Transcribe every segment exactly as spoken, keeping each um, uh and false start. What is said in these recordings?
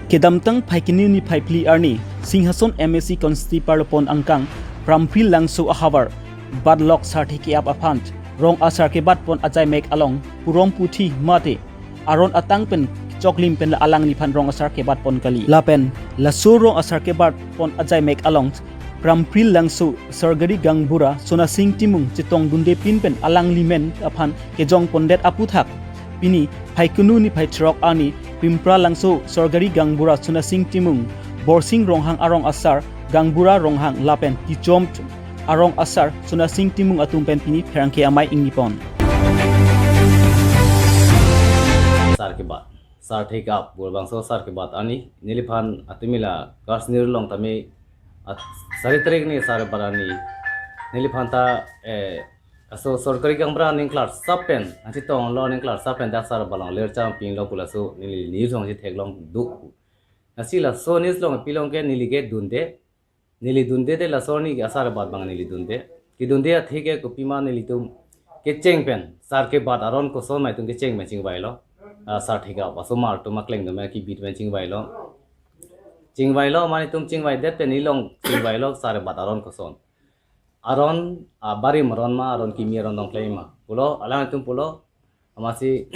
Kedamtang Phaikuni niphai phli arni Singhason M A C constituency arlo pon angkang Prampril Langso ahavar Bat Lok Sarthe ke-ap aphan rong asar kebat pon ajaimek along purong puthi mate aron atang pen choklim pen la alangliphan rong asar kebat pon kali. Lapen laso rong asar kebat pon ajaimek along Prampril Langso Sorgari Gangbura Sonasing Timung chetongdunde pin pen alangli men aphan kejong pondet aputhak pini Phaikuni niphai throk arni Pimpra Langso Sorgari Gangbura Sonasing Timung, Borsing Ronghang arong asar, Gangbura Ronghang lapen Tichom arong asar Sonasing Timung atum pen pini pherangke amei ingni pon. Sar kebat, sarthe ke-ap, bor bangso sar kebat arni neliphan atumi la Karsnir along tame at sari tarik ni sar bat arni neliphan ta, eh, aso Sorgari Gangbura ningklar sapen, ansi tonglo ningklar sapen dak sar bat along ler cham pinglo pu laso neli news along si theklong duk. Lasi laso news along pilong ke neli ke dunde, neli dunde te laso arni asar bat abang neli dunde. Kedunde athe ke kopima nelitum kecheng pen sar kebat aron koson ma itum kecheng pen chingvailo. Ah, sarthe ke-ap asomar atum akleng atum kebit pen chingvailo. Chingvailo, mane itum chingvaidet pen ilong chingvailo sar bat aron koson. Aron, ah, barim aron ma, aron kimi aron dong klei ma. Pulo, alangtum pulo, amatsi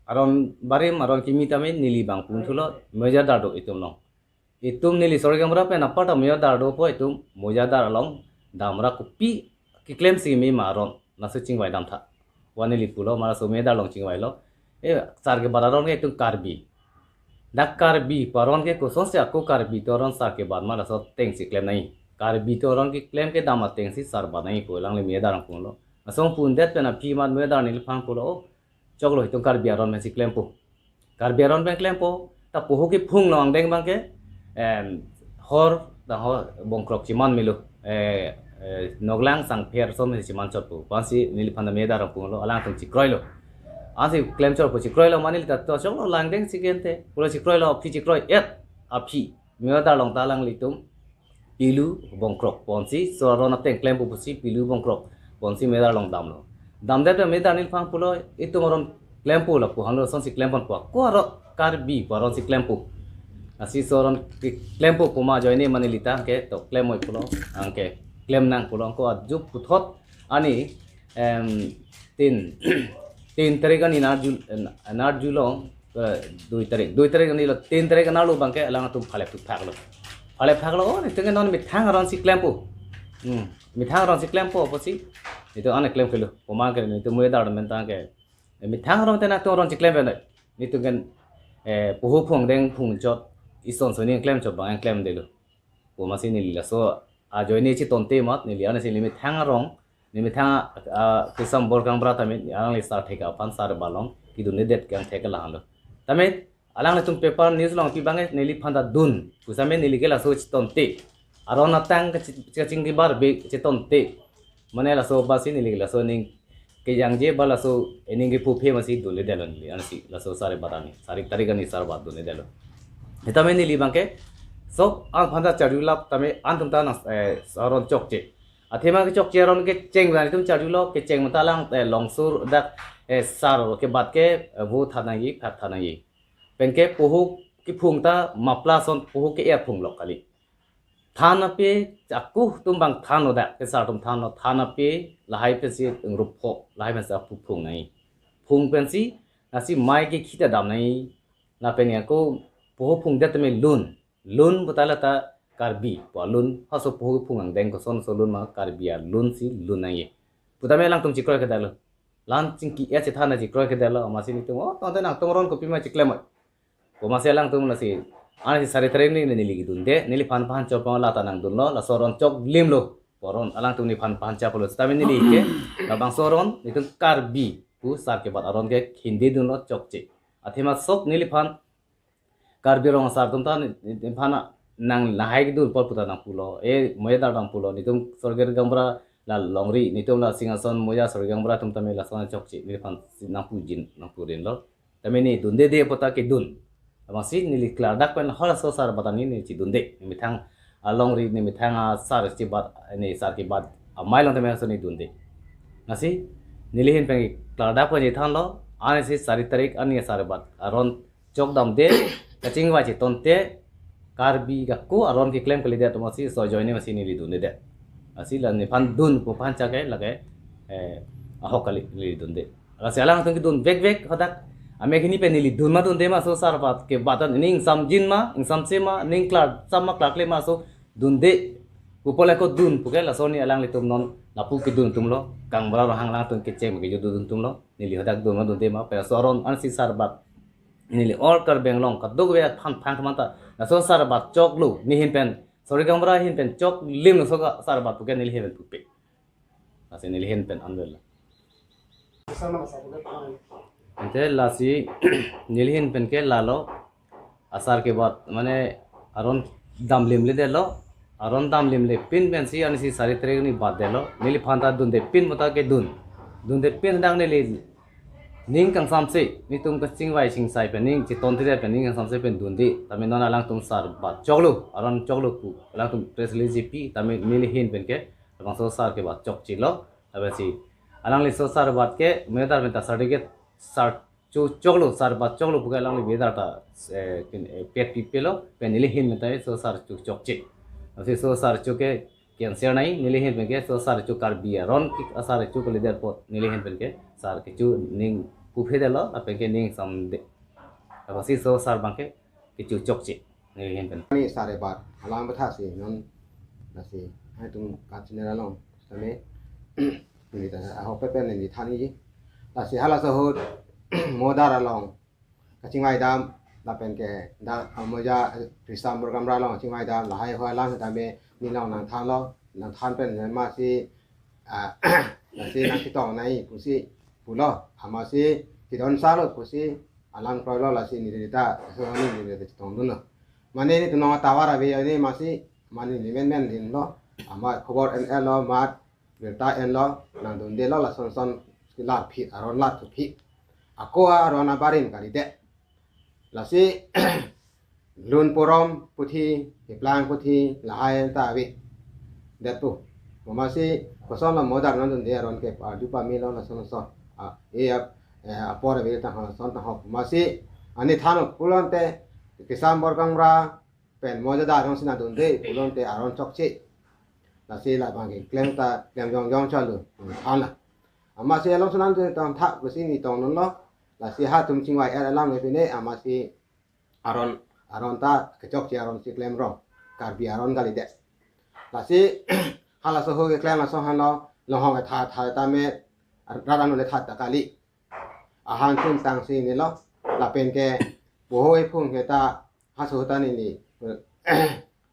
aron barim, aron kimi tame neli abang punthulo, mojadar do itum along. Itum neli Sorgari Gangbura pen apar ta mojadar dopo, itum mojadar along damra kopi keklem si me ma aron, laso chingvai damtha. Wa neli pulo, ma laso mojadar along chingvailo. Eh, sar kebat aron ke itum Karbi. Dak Karbi pu aron ke kosonsi ako Karbi atum aron sar kebat ma laso ateng si klem nangji. Karbi atum aron keklem kedam ateng si sar bat nangji pu alangli mojadar along pulo. Laso pundet pen aphi amat mojadar neliphan pulo, oh, choklo itum Karbi aron pensi klempo. Karbi aron pen klempo, ta poho kephung along angdeng abang ke, em, hor, ta hor, bongkrok cheman melo, eh, eh, noklang sangpher ason si cheman chotpo. Pensi neliphan ta mojadar along pulo, alangtum chekroilo. Ansi klem chotpo chekroilo, mane neli ta to choklo la angdeng si kente, pulo chekroilo, aphi chekroi-et, aphi. Mojadar along ta alanglitum pilu bongkrok ponsi, so aron ateng klempo pusi pilu bongkrok ponsi mojadar along damlo. Damdet pen mojadar neliphan pulo, itum aron klempo lapu hanglo, sonsi klem ponpo. Ko aro Karbi pu aron si klempo. Lasi so aron ke klempo pu ma ajoine mane neli ta ke to klem oi pulo, anke klem nang pulo, ko ajuk puthot arni, em, tin, tin tarik arni nar jul, nar julo, eh, dui tarik, dui tarik arni lo, tin tarik arni lo abang ke alangtum phalep thukphaklo. Phalep phaklo, oh, netum ke non methang aron si klempo. Hmm, methang aron si klempo pusi. Netum ane klem kelo. Komang ke netum mojadar men tang ke. Eh, methang aron te nangtum aron si klem pen. Netum ke, eh, poho phung angdeng phung chot, ison soni klem chot abang klemdetlo. Pu amatsi neli laso ajoine chetonte amat neli ansi neli methang arong, neli methang, ah, kesam Bor Gangbura tame, alangli sarthe ke-ap aphan sar bat along kedundedet ke angthek ke lahenlo. Tame alanglitum paper news along pi abang ke neliphan ta dun. Pu same neli ke laso chetonte. Aron atang ke chi-, kachingki bar be chetonte. Mane laso pensi neli laso ning kejangje ba laso ening kephu phe masi dunledetlo neli ansi laso sar bat arni, sari tarik arni sar bat dunledetlo. Setame neli abang ke sok aphan ta charjulap tame antum ta nang, eh, aron chokche. Athema kechokche aron kecheng abang itum charjulo, kecheng mata lang, eh, longsur dak, eh, sar kebat ke, eh, vo than nangji, phat than nangji. Penke poho kephung ta mapla ason poho ke-er phunglok kali. Than ape, ako atum abang thanlo dak, kesar atum thanlo, than ape, lahai pensi ingrup pho, lahai pensi apu phung nangji. Phung pensi, lasi mei ke khita dam nangji, lapen ako poho phungdet tame lun, lun puta la ta Karbi pu alun, haso poho phung angdeng koson so lun ma Karbi alun si lun nangji. Pu tame alangtum chekroi kedetlo. Lan chingki-et chethan chekroi kedetlo, amatsi netum, oh, tangte nangtum aron kopima cheklem oi. Pu amatsi alangtum lasi, ansi sari tarik ni neli kedunde, neliphan phan chot pon la ta nangdunlo, laso aron choklimlo. Pu aron alangtum neliphan phan chot ponlo. Setame neli ke, labangso aron, netum Karbi pu sar kebat aron ke khinde dunlo chokche. Athema sok neliphan Karbi rong asar atum ta ne, ne, nephan nang lahai kedun apor puta nangpulo. Eh, mojadar nangpulo. Netum Sorgari Gangbura la longri, netum la Singhason moja Sorgari Gangbura atum tame lason chokche. Nephan si nangpujin, nangpurinlo. Tame ne dundede puta kedun. Amatsi neli klardak pen halaso sar bat arni ne chedunde. Ne methang alongri, ne methang asar chebat, ne sar kebat amei along tame so ne dunde. Lasi neli ahin pen klardak pen chethanlo, ansi sari tarik arni sar bat aron chok damde, kachingvai chetonte Karbi ako aron keklem kalidet amatsi so ajoine amatsi neli dundedet. Lasi la nephan dun pu aphan chake lake, eh, ahok kali neli dunde. Lasi alangtum kedun vekvek hadak amek hini pen neli dun ma dunde ma, so sar bat ke batan ning samjin ma, ning samse ma, ning klar sam ma klarkle ma, so dunde. Kupole ko dun puke laso arni alanglitum non lapu kedun atumlo, Kangbura Ronghang alangtum kecheng ke dun atumlo. Neli hadak dun ma dunde ma, pen laso aron ansi sar bat neli all Karbi Anglong kadokave aphan phang thamanta laso sar bat choklo, ne ahin pen, sorry, Kangbura ahin pen choklim laso ka sar bat puke neli ahin pen pupe. Lasi neli ahin pen anvela. Ante lasi neli ahin pen ke lalo asar kebat mane aron damlimledetlo. Aron damlimle pin pensi ansi sari trek ni batdetlo. Neliphan ta dunde pin puta kedun. Dunde pin dak neli ning kangsamse, netum kachingvai chingsai pen ning chetonte pen ning kangsamse pen dunde. Tame non alangtum sar bat choklo, aron choklo pu alangtum press release pi, tame neli ahin pen ke labangso sar kebat chokchelo. Tame si alangli so sar bat ke mane dar pen ta certificate sar chu choklo, sar bat choklo puke alangli bidar ta, eh, kin, eh, pet pipelo, pen neli ahin pen ta so sar chu chokche. Lasi so sar chu ke cancel nai, neli ahin pen ke so sar chu Karbi aron ke asar chu kalidet apot neli ahin pen ke sar kechu ning puphedetlo, lapen ke ning samde. Lasi so sar abang ke kechu chokche neli ahin pen. Ni sar ebat alam betha si non lasi hai tum ka channel along tame ni ta ahok pepen ni than ni. Lasi halaso ahut Modar along kachingvai dam, lapen ke dak Amoja, eh, Kristan Borkamra along kachingvai dam, lahai hoi alam tame nelong nangthanlo, nangthan pen amatsi, ah, lasi nangchetong nai pusi pulo, amatsi chedon salo pusi alam kroilo, lasi neli ta so neli ta chetongdunlo. Mane netum non tower ave, mane amatsi mane neli menmen dinlo, amat khobor en-elo, amat birta enlo, nangdundelo, lason son lar phit, aron lar thu phit. Ako aron abarim kalidet. Lasi lun porom puthi, keplang puthi, lahai ta ave. Detpo. Amatsi kosonlo Modar nangdunde aron ke padu pamelo lason son. A, e ap, eh, apor ave ta ha son ta hok. Amatsi ani than pulote Kristan Borkamra pen Mojadar alongsi nangdunde pulote aron chokche. Lasi labang ke klem ta klem jongjong chalo. Thanlo. Amatsi alongsi nangdun tong tha pusi neli tongdunlo. Lasi ha tum chingvai er alam le pine amatsi aron, aron ta kechokche aronsi klemrong. Karbi aron kalidet. Lasi halaso ahut keklem laso hanlo, longhong ketha tha tame rat anut le tha ta kali. Ahan tum tangsi nilo, lapen ke poho ephung ke ta haso ta neli,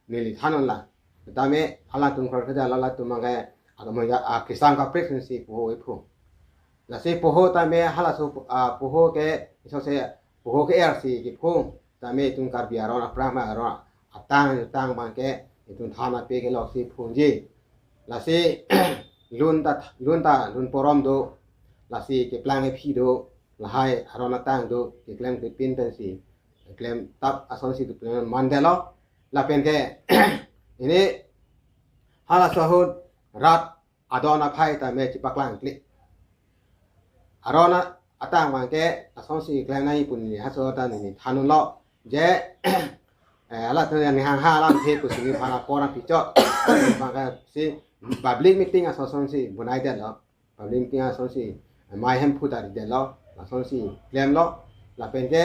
neli thanunlo. Tame alangtum kar keda lala tum angke agam ya a kisang kaprek si poho ephung. Lasi poho tame halaso, ah, poho ke iso se poho ke er si kephung. Tame itum Karbi aron aphrang ma aron atang atang abang ke itum than ape kelok si phungji. Lasi lun ta, lun ta, lun porom do. Lasi keplang ephi do. Lahai aron atang do. Keklem kepin pensi klem tap asonsi keklem mandetlo. Lapen ke ini halaso ahut rat adon aphai tame chepaklang klik. Aron atang abang ke asonsi klem nai pu neli haso ta neli thanunlo. Je, eh, ala tu yang hang ha alam the pusi neli aphan apor pichot. Abang ke si public meeting asonsi bonaidetlo. Public meeting asonsi mai hem phu ta ridetlo. Asonsi klemlo. Lapen ke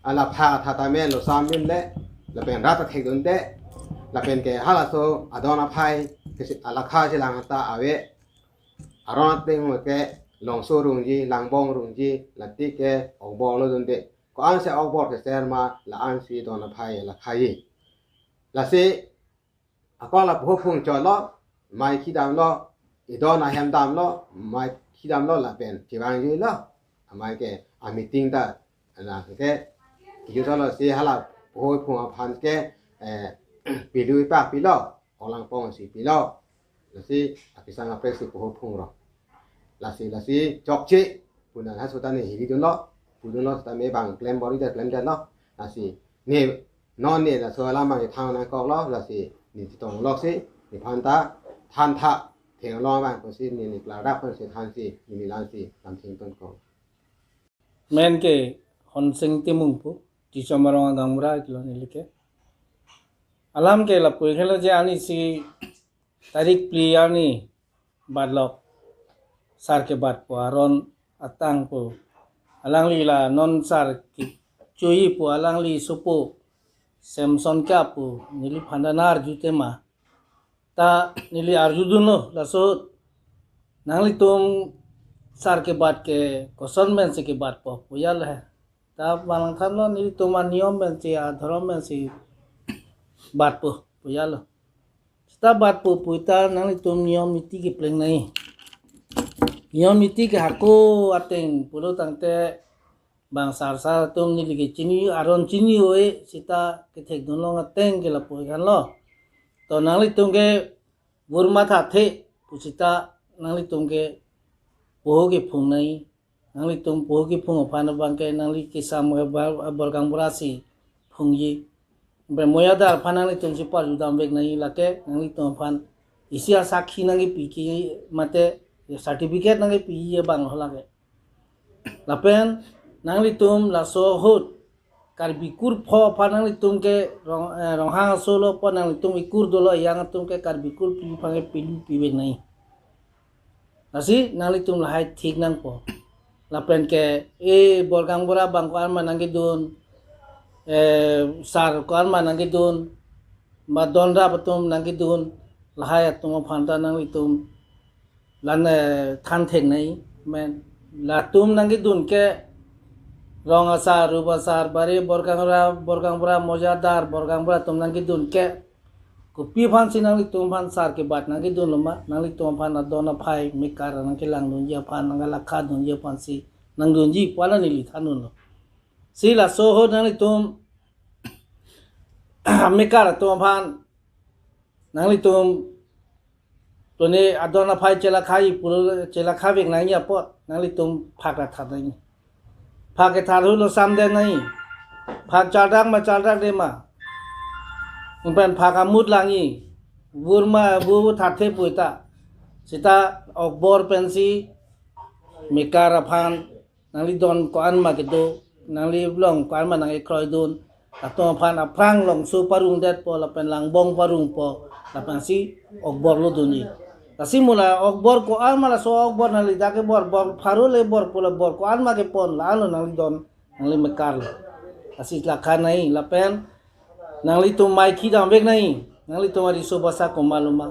ala pha tha tame lo sam lim le, lapen rat athek dunde, lapen ke halaso adon aphai kesi alakha si lang ta ave, aron ateng ke Longso Rungji, Langbong Rungji, lati ke okbor lo dunde. Ko-ansi okbor keser ma, la-ansi don aphai alakhaji. Lasi ako la poho phung cholo, mai khi damlo, idon ahem damlo, mai khi damlo lapen chevangjuilo. Amai ke a meeting ta, na ke, kijutalo si hala poho phung aphan ke, eh, pilu ipa pilo, olang pong si pilo. Lasi akisang kaprek si poho phungrong. Lasi, lasi chokche, punan haso ta neli hiri dunlo, pudunlo ta me bang klem bor-i ta klemdetlo. Lasi ne non ne laso alam abang thang nangkoklo, lasi ne chetong loksi, nephan ta than tha, theklong abang pusi ne ne klardak pensi thansi, ne ne lansi lam thengton kok. Men ke Honsing Timung pu, Tichom arong agaonbura kilo neli ke. Alam ke lapu ikelo je ani si tarik phli arni batlok sar kebatpo aron atang pu. Alangli la non sar kechoipo alangli sopo Samson ke apu neli phandanar jutema. Ta neli arjudunlo laso ahut. Nanglitum sar kebat ke koson pensi kebatpo pu ya le. Ta bangthanlo nelitum aniyom pensi adhorom pensi batpo pu ya lo. Seta batpo pu ta nanglitum niyom niti kepleng nai. Niyom niti ke hako ateng pulo tangte bang sar sar atum neli ke chini aron chini oi seta kethekdun long ateng ke lapu ikhanlo. To nanglitum ke vur mathathe pu seta nanglitum ke poho kephung nai. Nanglitum poho kephung aphan abang ke nangli kesam ke ba-, borgang bura si phungji. Bre moyadar aphan nanglitum si parjudam vek nai lake nanglitum aphan isi asakhi nangkepi ke mate certificate nangkepi abang ho lake. Lapen nanglitum laso ahut Karbi kur pho aphan nanglitum ke rong, eh, Ronghang aso lo apot nanglitum ikur dolo yang atum ke Karbi kur pi phange pilu pi vek nai. Lasi nanglitum lahai thik nangpo. Lapen ke e borgang bura bang ko-an ma nangkedun, eh, sar ko-an ma nangkedun, ma don rap atum nangkedun, lahai atum aphan ta nanglitum lan, eh, than thek nai men. Latum nangkedun ke rong asar, rup asar, bare borgang bura, borgang bura moyadar, borgang bura atum nangkedun ke kopi aphan si nanglitum aphan sar kebat nangkedun lo ma, nanglitum aphan adon aphai mekar nangkelangdunji aphan, nangkelakha dunji aphan si nangdunji pu la neli thandunlo. Si laso ahut nanglitum mekar atum aphan nanglitum tone adon aphai chelakha i pulo chelakha vek nangji apot nanglitum phak ra that nangji. Phak kethat ahut lo samden nangji. Phak chardak ma chardak de ma. Pen phak amut langji. Vur ma vur thatthe pu ta. Seta okbor pensi mekar aphan nangli don ko-an ma kedo, nangli long ko-an ma nangkekroidun, latum aphan aphrang longso parungdetpo, lapen langbong parungpo, lapen si okbor lo dunji. Lasi mo la okbor ko-an ma laso okbor nangli dak kebor, bor pharo le bor pu la bor ko-an ma kepon, la-an lo nangli don, nangli mekar lo. Lasi lakha nai, lapen nanglitum maikhi dam vek nai. Nanglitum ariso basa komat lo ma.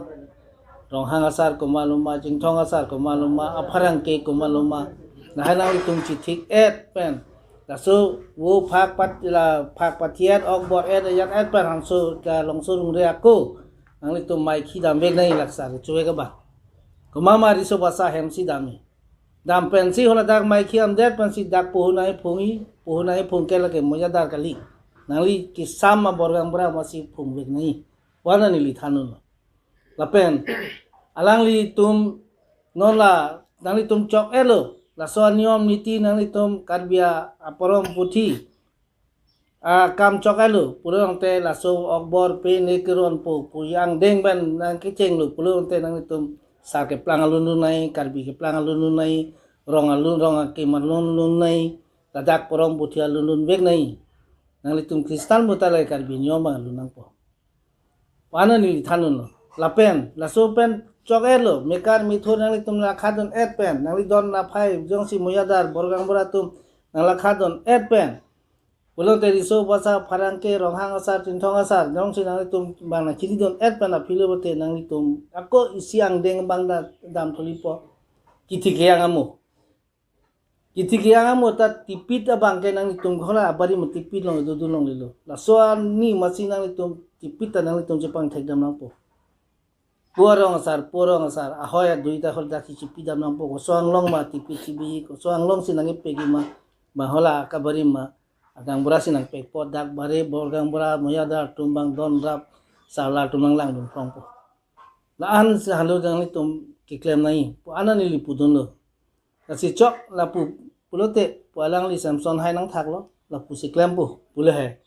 Ronghang asar komat lo ma, Chinthong asar komat lo ma, apharang ke komat lo ma. Lahai nanglitum chithik et pen. Laso vo phak pat la phak pathiet okbor et yan et pen hangso ka longso rungre ako. Nanglitum maikhi dam vek nai laksar chue ka ba. Komat ma ariso basa hem si dam. Dam pensi holadak maikhi amdet pensi dak pohonai phungi, pohonai phung ke lake moyadar kali. Nangli kesam ma borgang bura masi phung vek nai. Wana neli thandun. Lapen alanglitum non la nanglitum chok elo. Laso aniyom niti nanglitum Karbi aporom puthi akam chok elo pulo tangte laso okbor pe ne keron po pu angdeng pen nangkecheng lo pulo tangte nanglitum sar keplang alun lun nai, Karbi keplang alun lun nai, rong alun rong akim alun lun nai, ladak porom puthi alun lun vek nai. Nanglitum Kristan muta le Karbi niyom bang alun nangpo. Wana neli thandunlo. Lapen laso pen chok elo, mekar methur nanglitum lakha dun et pen, nangli don aphai jongsi moyadar borgang bura atum nanglakha dun et pen. Pulote riso basa pharang ke Ronghang asar Chinthong asar jongsi nanglitum bang nangchini dun et pen aphi lo bote nanglitum ako isi angdeng bang da dam tholipo. Kithi keyang amo. Kithi keyang amo ta tipit abang ke nanglitum khola abari mo tipit long dodun longlelo. Laso ani masi nanglitum tipit ta nanglitum chepangthek dam nangpo. Pu arong asar, pu arong asar, ahoi adui ta hol dak chipi dam nangpo, koso anglong ma tipit chibi, koso anglong si nangkepegi ma, bang hola kabari ma, agaonbura si nangpekpo, dak bare borgang bura moyadar atum bang don rap, sala atum nanglangdun prongpo. La-an si halo nanglitum keklem nai, pu ana neli pudunlo. Lasi chok lapu pulote pu alangli Samson hai nangthaklo, lapu si klempo, pule hai.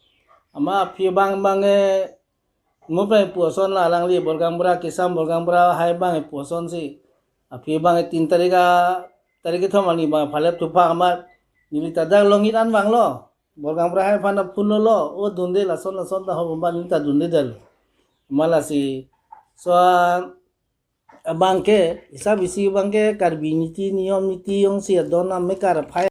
Ama aphi bang bang e mo pen pu ason la alangli borgang bura kesam borgang bura hai bang e pu ason si. Aphi bang e tin tarik a, tarik kethom ani bang phalep thupa amat neli ta dak longit an bang lo. Borgang Bahai aphan ta phulolo, o dunde lason lason ta ho bomba neli ta dundedetlo. Malasi, so, abangke, isab isi abangke Karbi niti niyom niti jongsi adon amekar aphai